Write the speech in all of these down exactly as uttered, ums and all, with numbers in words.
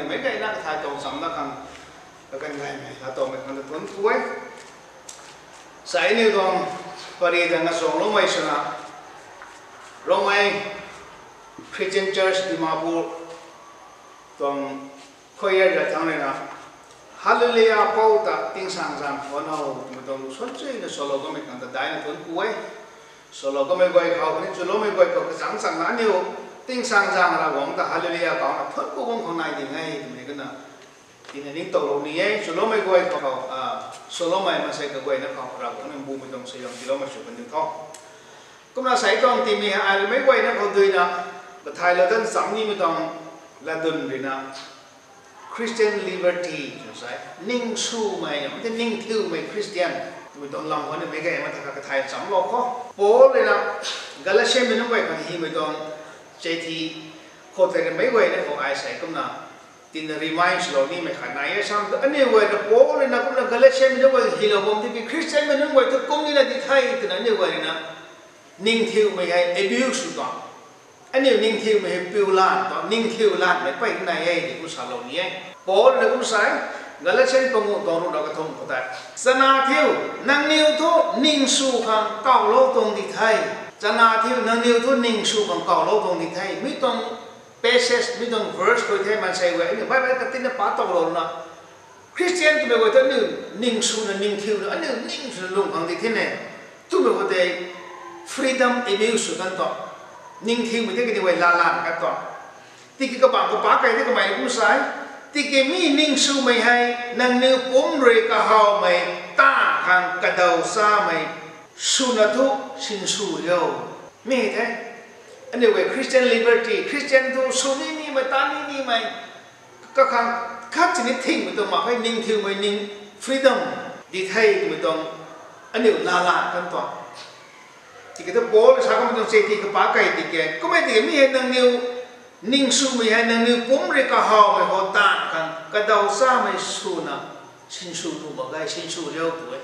meic gayna kathay tuang chamna khang kaganv gaymei laa tuangmei khang ta thuanc ku e. Sa aniu tuang pari ta ngasuangloumei swna Rongmei Christian Church Dimapur tuang choir ta thangc ruina Hallelujah pou ta tingsaengzaeng khwan o twmei tuang lu suan chuyna swlou kamei khang ta daina thuanc ku e. Swlou kamei guay khou khatni chuloumei guay khou kachangc changna aniu tingsaengzaeng Ravguangc ta Hallelujah pouna thuanc ku bam khang nai ding e twmei kana tina ningtowlou ni e. Chuloumei guay khou, swloumei maansei kaguayna khou Ravguangc ni mbumei tuang suaihiam tiiloumei sw kan diu tho. Kumna sei tuang timei hei ai meic guayna khou duina kathaylou dan cham nimei tuang latdyn ruina Christian liberty twna sa e, ningswmei, mei tei ningthiumei Christian twmei tuang lam khou ni meic gay ma ta kha kathay chamlou khou Paul ruina Galatiamei nunc guay khang hymei tuang chithi khou tei meic guayna khou ai sei kumna tina remind swlou nimei khat nai e. Sam tu aniu guay ta Paul ruina kumna Galatiamei nunc guay hylou bam tiki Christianmei nunc guay thu kum nina di the twna aniu guay ruina ningthiumei hei abuse sw tuang, aniu ningthiumei hei piu lan tuang, ningthiu lanmei pey nai e di kum salou ni e. Paul ruina kum sa e, Galatian panguh tuang ruhna kathumh khou tei, chana thiu, nangniw thu ningsw khang kawlou tuang di the. Chana thiu, nangniw thu ningsw khang kawlou tuang di the. Mi tuang passage, mi tuang verse khou the maansei guay aniu Bible katina pa towlouna Christian twmei guay thu aniu ningswna ningthiuna aniu ningswna lung khang di thine twmei khou tei freedom abuse sw kan tuang, ningthiumei tei kaniw guay laalan kan tuang. Tiki kabangc khou pa key tei kamei kum sa e, tiki mi ningswmei hei nangniw pumc rui kahawmei taanv khang kadaw chamei swna thu sinsw riu. Mi the, aniu guay Christian liberty, Christian thu sw ni nimei, taan ni nimei, kakhang khat sini thingmei tuang mak khe, ningthiumei ning freedom di the twmei tuang aniu laalan kan tuang. Tiki thu Paul sa kamei tuang chithi khou pa key tiki kummei tiki mi hei nangniw ningswmei hei nangniw pumc rui kahawmei khou taanv khang kadaw chamei swna sinsw nuh mak ge, sinsw riu tu e.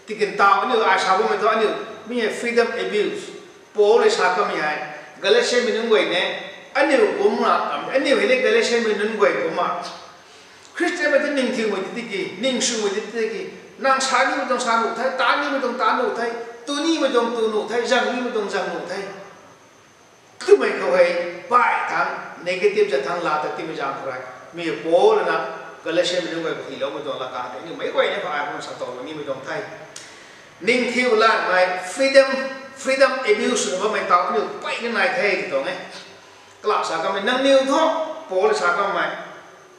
Tiki ntaw aniu ai sa bammei thu aniu mi hei freedom abuse. Paul rui sa kamei hei Galatiamei nunc guay ne, aniu kumna, aniu hei ni Galatiamei nunc guay kumna Christianmei thu ningthiumei di tiki, ningswmei di tiki, nang sa nimei tuang sa nuh the, taan nimei tuang taan nuh the, tu nimei tuang tu nuh the, zang nimei tuang zang nuh the twmei khou hei, bai thangc negative zat thangc laa ta timei zaeng khou rui mi Paul ruina Galatiamei nunc guay khou hyloumei tuang laa kan tei aniu meic guayna khou ai kum sa towlou nimei tuang the. Ningthiu lanmei freedom, freedom abuse swna bammei taw aniu peyna nai the ti tuang e. Kalam sa kamei nangniw thu, Paul sa kamei,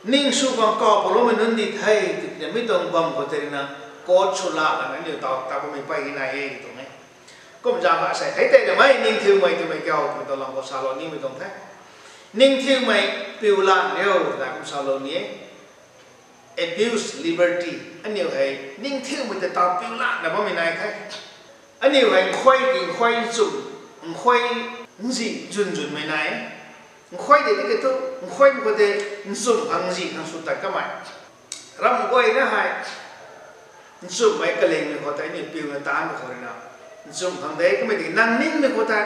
ningsw khang kaw paloumei nunc di the twna mi tuang bam khou tei ruina quote sw lana aniu taw ta bammei peyna nai e ti tuang e. Kum zaeng asei thei tei namei ningthiumei twmei kiu twmei tuang lam khou salou nimei tuang the. Ningthiumei piu lan riu twna kum salou ni e. Abuse liberty, aniu hei ningthiumei ta taw piu lanna bammei nai the. Aniu hei nkhuay ki nkhuay nchumh, nkhuay nzih zwn zwnmei nai. Nkhuay de tiki thu, nkhuaymei khou tei nchumh khang nzih khang sw tat kamei. Ramh guayna hei nchumhmei kalingmei khou tei aniu piuna taanmei khou ruina nchumh khang de kamei tiki nang ningmei khou tei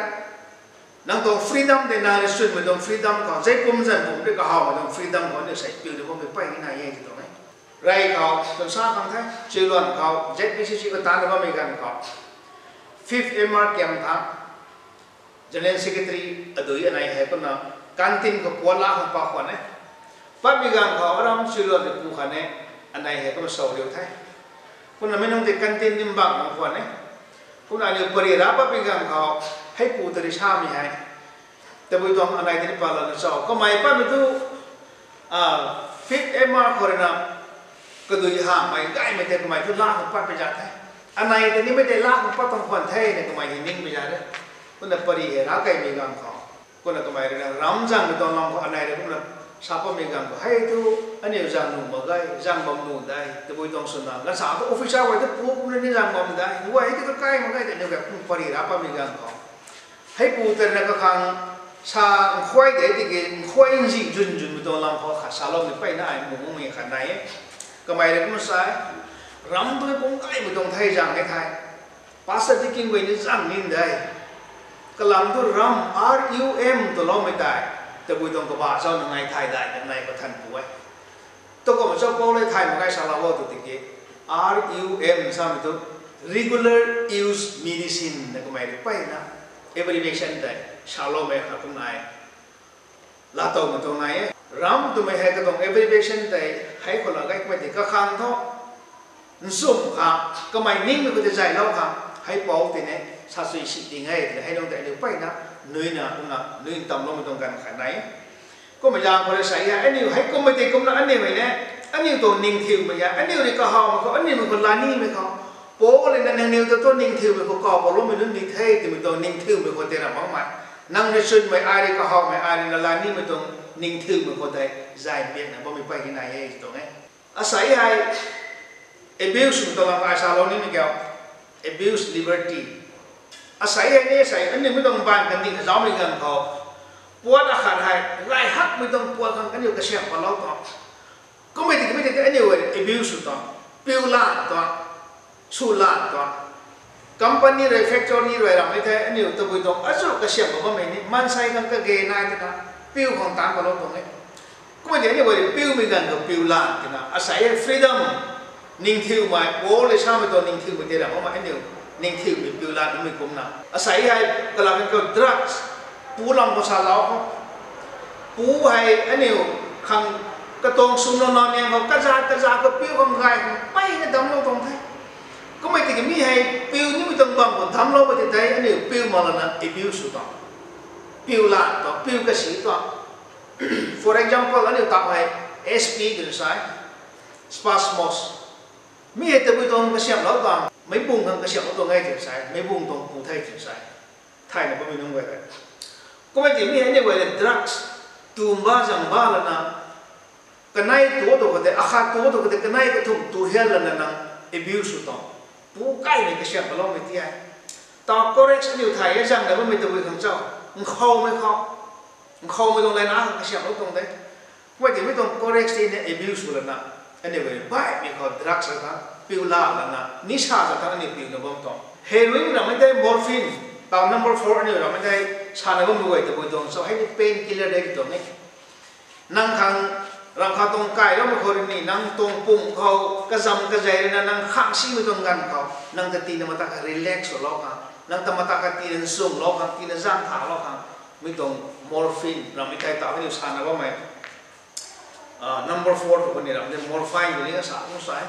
nang tuang freedom tei nang rui chwnmei tuang freedom khou, zei pumc zan pumc rui kahawmei tuang freedom khou aniu sei piuna bammei peyna nai e ti tuang e. Rey khou twn sa khang the, Chiluan khou Z B C C khou taanna bammei ganv khou, fifth M R kiam thangc General Secretary adui anei hei kumna canteen khou puat laa khang pat khwan e. Patmei ganv khou aram Chiluan rui pu khan e, anei hei kumna sou riu the. Kumna mi nungc tei canteen nim bak mak khwan e. Kumna aniu pari ra patmei ganv khou, heipu ta rui samei hei, tabui tuang anei tei ni pat lana chau. Kamei patmei thu, fifth M R khou ruina kadui hamhmei gaymei tei kamei thu laa khang pat pui zat the. Anei tei nimei tei laa khang pat tuang khwan the na kamei hei ning pui zat e. Kumna pari hei ra keymei ganv khou, kumna kamei ruina ramh zangmei tuang lam khou anei rui kumna sa patmei ganv khou, hei thu aniu zang nuh mak ge, zang bam nuh de, tabui tuang swna ganvsa thu officer guay thu pu kumna ni zang bam de, guay hei thu kakai mak ge tei aniu kha kum pari ra patmei ganv khou, heipu ta ruina kakhang sa nkhuay de tiki nkhuay nzih zwn zwnmei tuang lam khou khat saloumei peyna ai mu makmei khat nai e. Kamei rui kumna sa e, ramh tu pum kaymei tuang thei zang e thei, pastor deacon guay ni zang ning de. Kalam thu ramh, R U M twloumei tei, tabui tuang kabah zauc na ngai thay dai ta nai kathan pu e. Cho Paul le thay mak kai salou o tw tiki, R U M samei thu regular use medicine na kamei rui mpeyna abbreviation tei saloumei khat kum nai. Laatowmei tuang nai e. Ram twmei hei katuang abbreviation tei hei khou la gay kamei tei kakhang thu nchumh kha, kamei ningmei khou tei zaylou kha, hei Paul tei ne, sa sui si ting e twna hei nung tei aniu mpeyna nuina kumna nui ntamloumei tuang ganv khat nai. Kumna zaeng khou rui sa hei aniu hei kummei tei kumna aniu hei ne, aniu tuang ningthiumei a, aniu rui kahawmei khou, aniu mei khou lanimei khou, Paul rui na nangniw ta thu ningthiumei khou kaw paloumei nunc di the twmei tuang ningthiumei khou tei ram makmei, nang rui chwnmei, ai rui kahawmei, ai rui na lanimei tuang ningthiumei khou tei zay biakna bammei mpey hi nai e tuang e. Asei hei abuse swmei tuang lam ai salou nimei kiu, abuse liberty. Asei hei ni asei aniu mi tuang baanv kandih kazaucmei ganv khou, puat akhat hei gay hakmei tuang puat khang aniu kasiamh palou tuang. Kummei tiki mi tei aniu abuse sw tuang, piu lan tuang, sw lan tuang. Company rui, factory rui rammei thei aniu tabui tuang azu kasiamh pa bammei ni maansei khang kage nai twna piu khang taanc palou tuang e. Kummei tei aniu piumei ganv khou piu lan twna asei hei freedom, ningthiumei, Paul rui samei tuang ningthiumei tei ram makmei aniu ningthiumei piu lan bammei kumna. Asei hei kalam khou drugs, pu lam khou salou khou, pu hei aniu khang katuang swna nang niang khou kazat kazat khou piu khang gay khang mpeyna damclou tuang the. Kummei tiki mi hei piu nimei tuang bam khou damclou ba ti tei aniu piu mak lana abuse sw tuang, piu lan tuang, piu kasi tuang. For example, aniu tau hei S P twna sa e, spasmos. Mi hei tabui tuang kasiamhlou tuang, meic bung khang kasiamhlou tuang e twna sa e, meic bung tuang pu the twna sa e. Thayna bammei nunc guay hei, kummei tei mi hei aniu guay le drugs, tumba zangba lana, kanei tu tu khou tei, akhat tu tu khou tei kanei kathumh tu hian lana nang abuse sw tuang, pu kaimei kasiamh paloumei ti e. Tau correct aniu thay e, zangna bammei tabui khang cho, nkhoumei khou, nkhoumei tuang layna khang kasiamhlou tuang de. Kummei tei mi tuang correct tei ni abuse sw lana, aniu guay baihmei khou drugs sa thang piu la lana, nisa sa thang aniu piuna bam tuang. Heroin rammei tei, morphine, tau number four aniu rammei tei, sana bammei guay tabui tuang cho, hei ni painkiller de tuang e. Nang khang, rang kha tuang kailoumei khou rui ni, nang tuang pum khou kazam kazei rui na nang khang simei tuang ganv khou nang ta tina mata kha relax swlou khang, nang ta mata kha tina nchumhlou khang, tina zang thalou khang, mi tuang morphine rammei tei tau aniu sana bammei, number four tu kani ram de, morphine tu ni kasa kum sa e.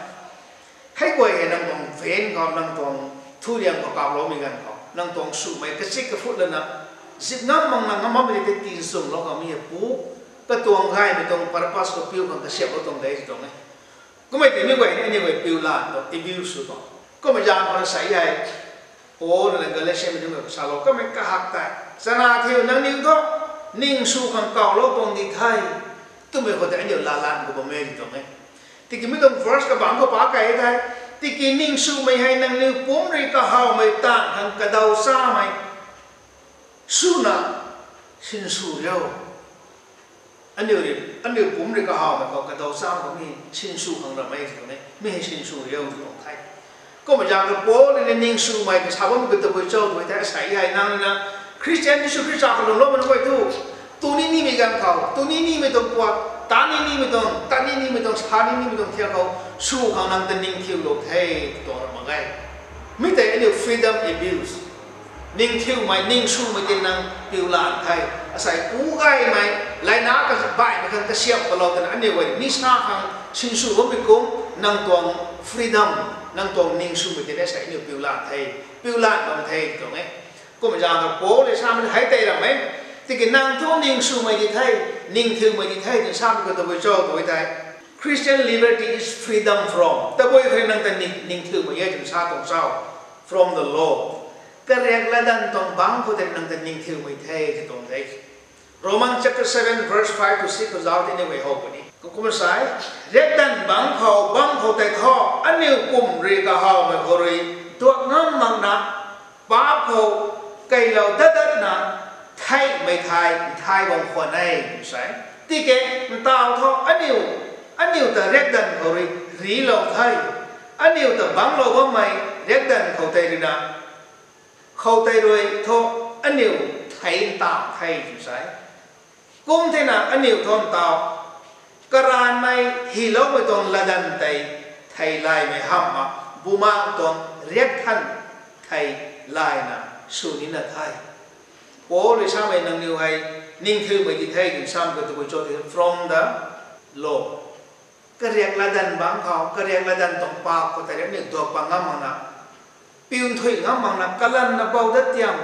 Hei guay hei nang tuang vein khou, nang tuang thuriang khou kaploumei ganv khou, nang tuang swmei kachik kaphut lana, zip ngam mak nang ngam bammei tei tina nchumhlou khang mi hei pu, katuang gaymei tuang purpose khou piu khang kasiamhlou tuang de tuang e. Kummei tei mi guay ni aniu guay piu lan tuang, abuse sw tuang. Kummei zaeng khou na sa hei, Paul rui na Galatiamei nunc guay khou salou kamei kahak tei, chana thiu nangniw thu ning sw khang kawlou tuang di the, twmei khou tei aniu laa lan khou bam e tuang e. Tiki mi tuang verse kabangc khou pa kai the, tiki ningswmei hei nangniw pumc rui kahawmei taanv khang kadaw chamei swna sinsw riu. Aniu rui, aniu pumc rui kahawmei khou kadaw cham khou mi sinsw khang ramei twmei, mi hei sinsw riu tuang the. Kumna zaeng khou Paul rui ni ningswmei ta sa bammei khou tabui cho twmei tei, asei hei nang rui na Khristian Jisu Khrista khou lwmloumei nunc guay thu, tu ni nimei ganv khou, tu ni nimei tuang puat, ta ni nimei tuang, tat ni nimei tuang, sa ni nimei tuang thiak khou sw khang nang ta ning thiulou the, tuang ra mak ge. Mi tei aniu freedom abuse, ning thiumei, ningswmei tei nang piu lan the. Asei pu gaymei, layna kabaihmei khang kasiamh palou twna aniu guay nisa khang sinsw bammei kum, nang tuang freedom, nang tuang ningswmei tei asei aniu piu lan the, piu lan bam the tuang e. Kumna zaeng khou Paul rui samei hei tei ram e. Tiki nang thu ningswmei di the, ning thiumei di the twna samei khou tabui cho twmei tei, Christian liberty is freedom from, tabui khou nang ta ning, ning thiumei e twna sa tuang cho, from the law. Kariak latdanv tuang bangc khou tei nang ta ning thiumei the tw tuang de. Roman chapter seven verse five to six khou zauc tei ni guay how puni. Kum, kumna sa e, riakdanv bangc khou, bangc khou tei thu, aniu pumc rui kahawmei khou rui duak ngam makna, paap khou keylou dat datna, theihmei thai nthai guang khwan e, sa e. Tiki ntaw thu aniu, aniu ta riakdanv khou rui rilou the, aniu ta bangclou bammei riakdanv khou tei rui na, khou tei rui thu aniu thei ntaw the tw sa e. Kum thena aniu thu ntaw, karanvmei hyloumei tuang latdanv tei thei laymei hamhna, bumaengh tuang riak than thei layna sw nina the. Paul rui samei nangniw hei ningthiumei di the twna sam khou tabui cho the, from the law. Kariak latdanv bangc khou, kariak latdanv tuang paap khou tei aniu duak pat ngam makna, piu nthuih ngam makna, kalanna bou dat tiam,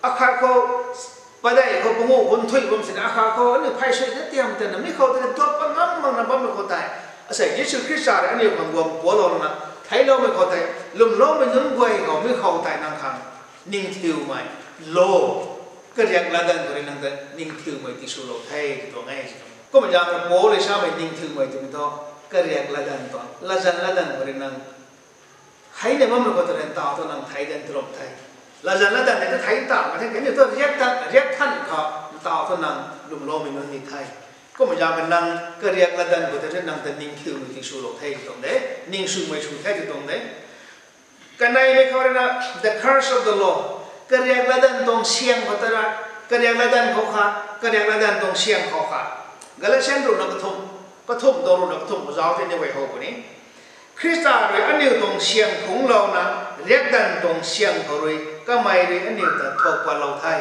akhat khou, padeih khou panguh khou nthuih bam sini, akhat khou aniu phey sui dat tiam twna mi khou tei duak pat ngam makna bammei khou tei, asei Jisu Khrista rui aniu khang guang pualouna theicloumei khou tei, lwmloumei nunc guay khou mi khou tei nang khang ningthiumei, law, kariak latdanv khou rui nang ta ningthiumei tiswlou the tw tuang e. Kumna zaeng rui Paul rui samei ningthiumei twmei thu, kariak latdanv tuang, latzan latdanv khou rui nang theina bammei khou tei ntaw thu nang thei dan tw ram the. Latzan latdanv tei ta thei ntaw mak the, kaniw thu riak than, riak than khou ntaw thu nang lwmloumei nunc ni the. Kumna zaeng rui nang kariak latdanv khou tei nang ta ningthiumei tiswlou the tw tuang de, ningswmei sw the tw tuang de. Kaneimei khou rui na, the curse of the law. Kariak latdanv tuang syang khou ta ra, kariak latdanv khou kha, kariak latdanv tuang syang khou kha. Galatian ruhna kathumh, kathumh tuang ruhna kathumh khou zauc the ni guay how puni. Khrista rui aniu tuang syang phungclouna, riakdanv tuang syang khou rui kamei rui aniu ta thuak patlou the.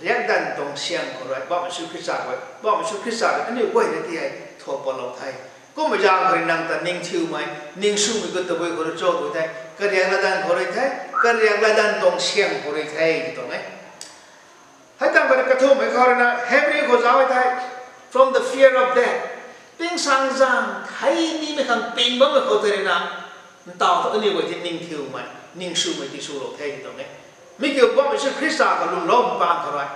Riakdanv tuang syang khou rui Poubauhmei Jisu Khrista rui, Poubauhmei Jisu Khrista rui aniu guay na ti hei thuak patlou the. Kumna zaeng khou rui nang ta ningthiumei, ningswmei khou tabui khou rui cho tu the, kariak latdanv khou rui the, kariak latdanv tuang syang khou rui the tw tuang e. Hei tangv khou rui kathumhmei khou rui na Hebrew khou zauc the, from the fear of death. Tingsaengzaeng thei nimei khang ping bammei khou tei rui na, ntaw thu aniu guay tei ningthiumei, ningswmei tiswlou the tw tuang e. Mi kiu Poubauhmei Jisu Khrista khou lwmlou paan khou rui,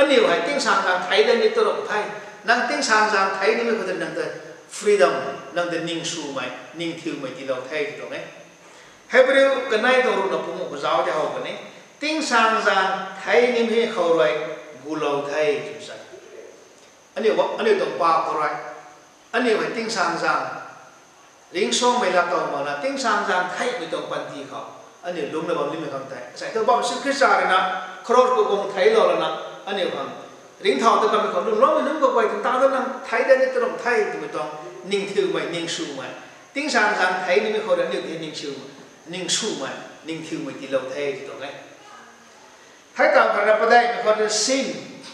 aniu hei tingsaengzaeng thei dan ni tw ram the. Nang tingsaengzaeng thei nimei khou tei nang ta freedom, nang ta ningswmei, ningthiumei tiilou the tw tuang e. Hebrew kanei tuang ruhna panguh khou zauc the how puni. Tingsaengzaeng thei nimei khou rui gulou the tw sa. Aniu, aniu tuang paap khou rui, aniu hei tingsaengzaeng ringcsuangmei laatow makna, tingsaengzaeng theihmei tuang panty khou aniu lungcna bam nimei khang tei, asei thu Poubauhmei Jisu Khrista rui na kros khou guang theiclou lana, aniu khang ringcthau ta kanmei khou lwmloumei nunc khou guay ta ntaw thu nang thei dan ni tw ram the twmei tuang ningthiumei, ningswmei. Tingsaengzaeng thei nimei khou rui aniu tei ningswmei, ningswmei, ningthiumei tiilou the tw tuang e. Hei tangv khou rui na padeihmei khou rui na sin,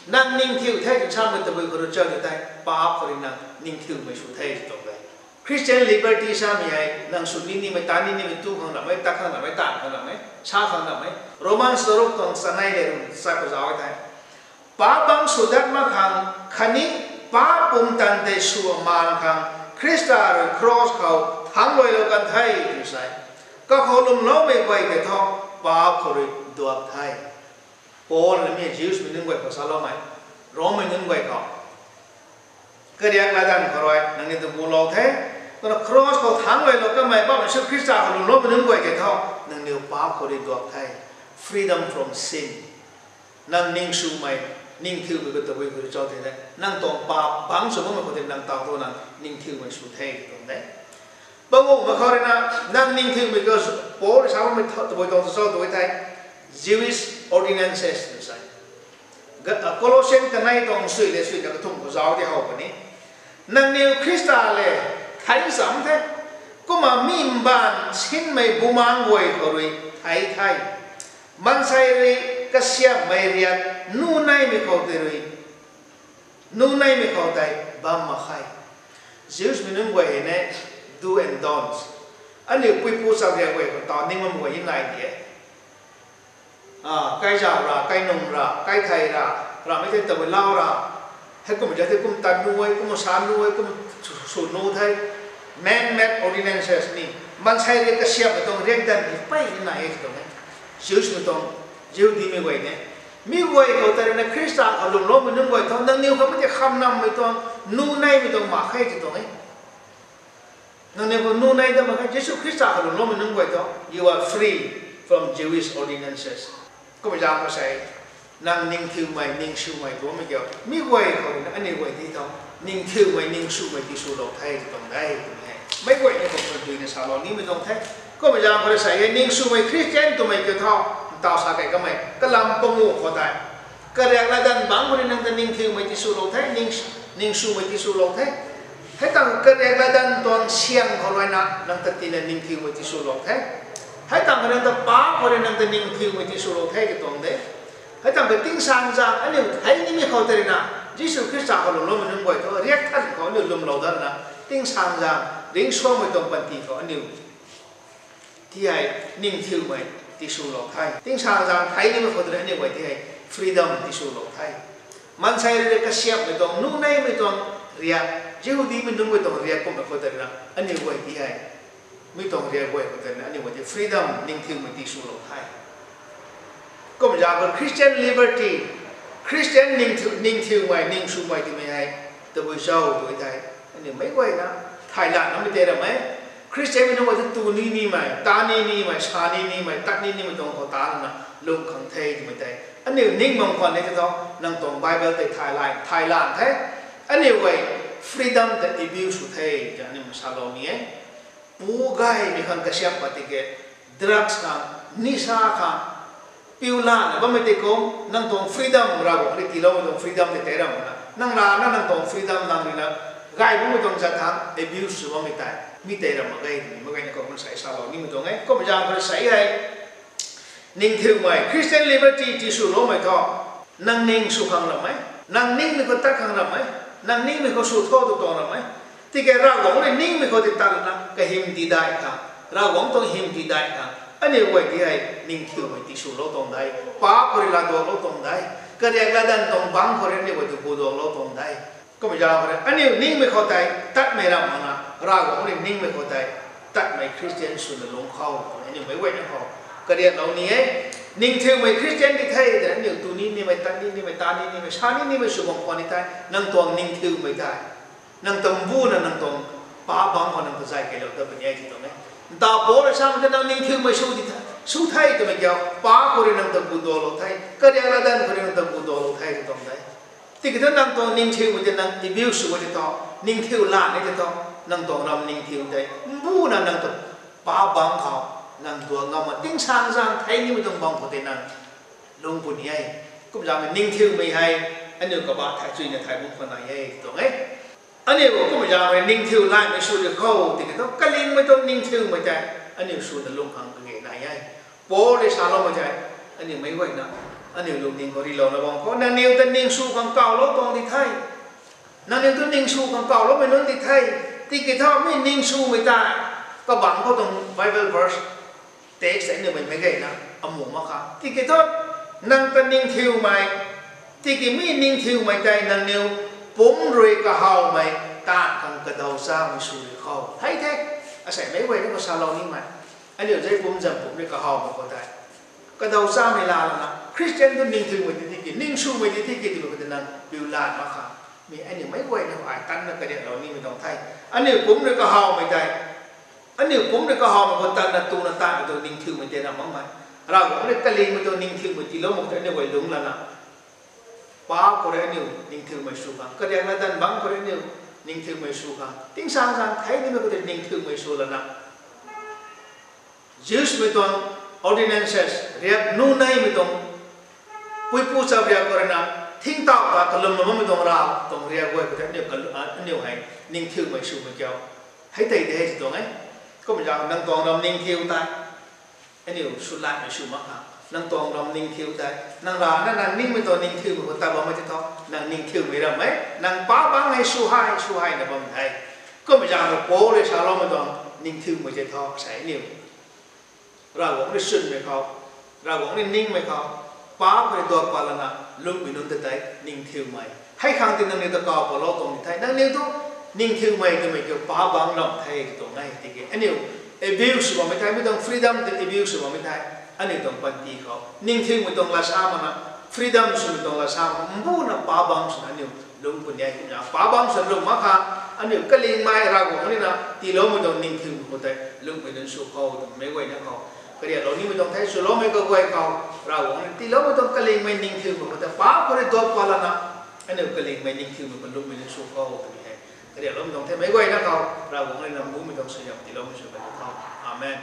nang ningthiu the twna samei tabui khou rui cho tei, paap khou rui nang ningthiumei sw the tw tuang e. Christian liberty samei hei nang sw ni nimei, tat ni nimei, tu khang ramei, tat khang ramei, taanv khang ramei, sa khang ramei. Romans charuk tuang chanei le ruh chat khou zauc the. Paap bangc sw dat mak khang khatni paap pumtan tei sw maan khang Khrista rui kros khou thangc luailou kan the tw sa e. Kakhou lwmloumei guay tei thu paap khou rui duak the. Paul na mi Jews mei nunc guay khou saloumei, Rommei nunc guay khou, kariak latdanv khou rui nangniw ta gulou the. Kumna kros khou thangc luailou kanmei Poubauhmei Jisu Khrista khou lwmloumei nunc guay tei thu, nangniw paap khou rui duak the. Freedom from sin. Nang ningswmei, ningthiumei khou tabui khou rui cho tei the, nang tuang paap bangc sw bammei khou tei nang ntaw thu nang ningthiumei sw the tw tuang de. Panguhmei khou rui na, nang ningthiumei khou, Paul rui sa bammei tabui tuang cho tu the, Jewish ordinances tw sa e. Colossian kanei tuang sui le sui na kathumh khou zauc the how puni. Nangniw Khrista le thei cham the. Kumna mi mbaanv sinmei bumaengh guay khou rui thei the. Maansei rui kasiamhmei riak nuh neimei khou tei rui, nuh neimei khou tei bam mak khe. Jews mei nunc guay hei ne, do and don'ts. Aniu puipu chariak guay khou taw ning bam guay ni nai di e. Kaizauh ra, kainung ra, kaithei ra, ramei thei tabui lau ra, heikum zat thei kum tat nuh e, kum sa nuh e, kum sw nuh the, man-made ordinances ni, maansei rui kasiamhmei tuang riakdanv ni pey ni nai e tw tuang e. Jews mei tuang, Jihudimei guay ne, mi guay khou tei rui na Khrista khou lwmloumei nunc guay thu nangniw khou mei tei khamnammei tuang, nuh neimei tuang mak khe tw tuang e. Nangniw khou nuh nei dat mak khe, Jisu Khrista khou lwmloumei nunc guay thu, you are free from Jewish ordinances. Kummei zaeng khou sei, nang ningthiumei, ningswmei tuangmei kiu, mi guay khou rui na aniu guay ti thu, ningthiumei, ningswmei tiswlou the tw tuang de twmei hei meic guayna khou khang duina salou nimei tuang the. Kummei zaeng khou rui sei hei ningswmei Khristian twmei kiu thu, ntaw sa kei kamei kalam panguh khou tei, kariak latdanv bangc khou rui nang ta ningthiumei tiswlou the, ningswmei tiswlou the. Hei tangv kariak latdanv tuang siang khou ruina nang ta tina ningthiumei tiswlou the. Hei tangv kha nang ta pa khou rui nang ta ningthiumei tiswlou the katuang de. Hei tangv kha tingsaengzaeng aniu thei nimei khou tei ruina Jisu Khrista khou lwmloumei nunc guay thu riak than khou aniu lwmlou datna tingsaengzaeng ringcsuangmei tuang panty khou aniu ti hei ningthiumei tiswlou the. Tingsaengzaeng thei nimei khou tei ruina aniu guay ti hei freedom tiswlou the. Maansei rui kasiamhmei tuang, nuhneimei tuang riak, Jihudimei nunc guay tuang riak kumhmei khou tei ruina aniu guay ti hei, mi tuang riak guay khou tei ruina aniu guay ti freedom, ningthiumei tiswlou the. Kumzaeng khou Christian liberty, Christian ningthiu, ningthiumei, ningswmei twmei hei tabui cho tw thei, aniu meic guayna thay lanmei tei ram e. Christianmei nunc guay tu tu ni nimei, ta ni nimei, sa ni nimei, tat ni nimei tuang khou ta lana lung khang the twmei tei aniu ning bam khwan ni tei thu, nang tuang Bible tei thay lan, thay lan the. Aniu guay freedom ta abuse sw the twna aniu salou ni e. Pu gaymei khang kasiamh pat tiki, drugs khang, nisa khang, piu lana bammei tei kum, nang tuang freedom, Ravguangc rui tiiloumei tuang freedom tei tei ram na, nang rana nang tuang freedom nang ruina gay bammei tuang zat thang abuse sw bammei tei mi tei ram mak ge twmei mak ge na khou kum sa salou nimei tuang e. Kumzaeng khou sa hei ningthiumei, Christian liberty tiswloumei thu, nang ning sw khang ram e, nang ningmei khou tat khang ram e, nang ningmei khou sw tho tu tuang ram e. Tiki Ravguangc rui ningmei khou tei tat lana kahym tidaih khang, Ravguangc tuang hym tidaih khang aniu guay ti hei ningthiumei tiswlou tuang de, pa khou rui laaduaklou tuang de, kariak latdanv tuang bangc khou rui aniu guay tu guduaklou tuang de. Kumzaeng khou rui aniu ningmei khou tei tatmei ram makna, Ravguangc rui ningmei khou tei tatmei Christian swna lungc khou twna aniu meic guayna khou kariaklou ni e. Ningthiumei Christian di the twna aniu tu ni nimei, tat ni nimei, ta ni nimei, sa ni nimei sw bam khwan ni thei, nang tuang ningthiumei tei, nang tuang mbuna nang tuang pa bangc khou nang ta zay keylou ta puni e ti tuang e. Ntaw Paul rui samei ta nang ningthiumei sw di the, sw the twmei kiu, pa khou rui nang ta guduaklou the, kariak latdanv khou rui nang ta guduaklou the ti tuang de. Tiki thu nang tuang ningthiumei tei nang abuse sw tei thu, ningthiu lan ni tei thu, nang tuang ram ningthiu tei mbuna nang ta pa bangc khou nang duak ngam ma tingsaengzaeng thei nimei tuang bangc khou tei nang lung puni e. Kumzaeng ningthiumei hei aniu kabah thai chuina thay bam khwan nai e ti tuang e. Aniu kumzaeng rui ningthiu laymei sw di khou tiki thu kalingmei tuang ningthiumei tei aniu swna lung khang kage nai e. Paul rui saloumei tei, aniu meic guayna, aniu lungning khou rilouna bam khou nangniw ta ningsw khang kawlou tuang di the. Nangniw tu ningsw khang kawloumei nunc di the. Tiki thu mi ningswmei tei, kabangc khou tuang Bible verse text tei aniu mei meic guayna amu mak kha. Tiki thu nang ta ningthiumei, tiki mi ningthiumei tei nangniw pumc rui kahawmei taanv khang kadaw chamei sw di khou the the. Asei meic guayna khou salou nimei, aniu zei pumc zam pumc rui kahawmei khou tei kadaw chamei laa lana, Christian tu ningthiumei di tiki, ningswmei di tiki twmei khou tei nang piu lan mak kha. Mi aniu meic guayna ai tanna kariaklou nimei tuang the. Aniu pumc rui kahawmei tei, aniu pumc rui kahawmei khou tanna tuna taanvmei tuang ningthiumei tei ram makmei, Ravguangc rui kalingmei tuang ningthiumei tiilou mak tei aniu guay lungc lana, pa khou rui aniu ningthiumei sw khang, kariak latdanv bangc khou rui aniu ningthiumei sw khang, tingsaengzaeng thei nimei khou tei ningthiumei sw lana, Jews mei tuang ordinances, riak nuhneimei tuang, puipu chapriak khou ruina, thingtauh ta kalwmna bammei tuang rav tuang riak guay khou tei aniu kalu-, a, aniu hei ningthiumei swmei kiu, hei tei de hei ti tuang e. Kumzaeng nang tuang ram ningthiu tei aniu swlatmei sw mak kha. Nang tuang ram ningthiu tei, nang rana nang ningmei tuang ningthiumei khou tat bammei tei thu, nang ningthiumei ram e, nang pa bangc hei sw hei, sw hei na bam the. Kumzaeng rui Paul rui saloumei tuang ningthiumei tei thu, asei aniu Ravguangc rui chwnmei khou, Ravguangc rui ningmei khou, pa khou rui duak pat lana lungcmei nunc ta tei ningthiumei. Hei khang ti nangniw ta kaw patlou tuang di the, nangniw tu ningthiumei twmei kiu pa bangc ram the ti tuang e. Tiki aniu abuse sw bammei thei, mi tuang freedom tei abuse sw bammei thei, aniu tuang panty khou ningthiumei tuang lat sa makna, freedom swmei tuang lat sa makna, mbuna pa bangc swna aniu lungc puni e. Kumna pa bangc swna lungc mak kha, aniu kalingmei Ravguangc ruina tiiloumei tuang ningthiumei khou tei lungcmei nunc sw khou twmei guayna khou kariaklou nimei tuang the. Swloumei kaguay khou, Ravguangc rui tiiloumei tuang kalingmei ningthiumei khou tei pa khou rui duak pat lana, aniu kalingmei ningthiumei khou lungcmei nunc sw khou twmei hei kariakloumei tuang the. Meic guayna khou Ravguangc rui nang bumei tuang suaihiam tiiloumei sw kan tho. Amen.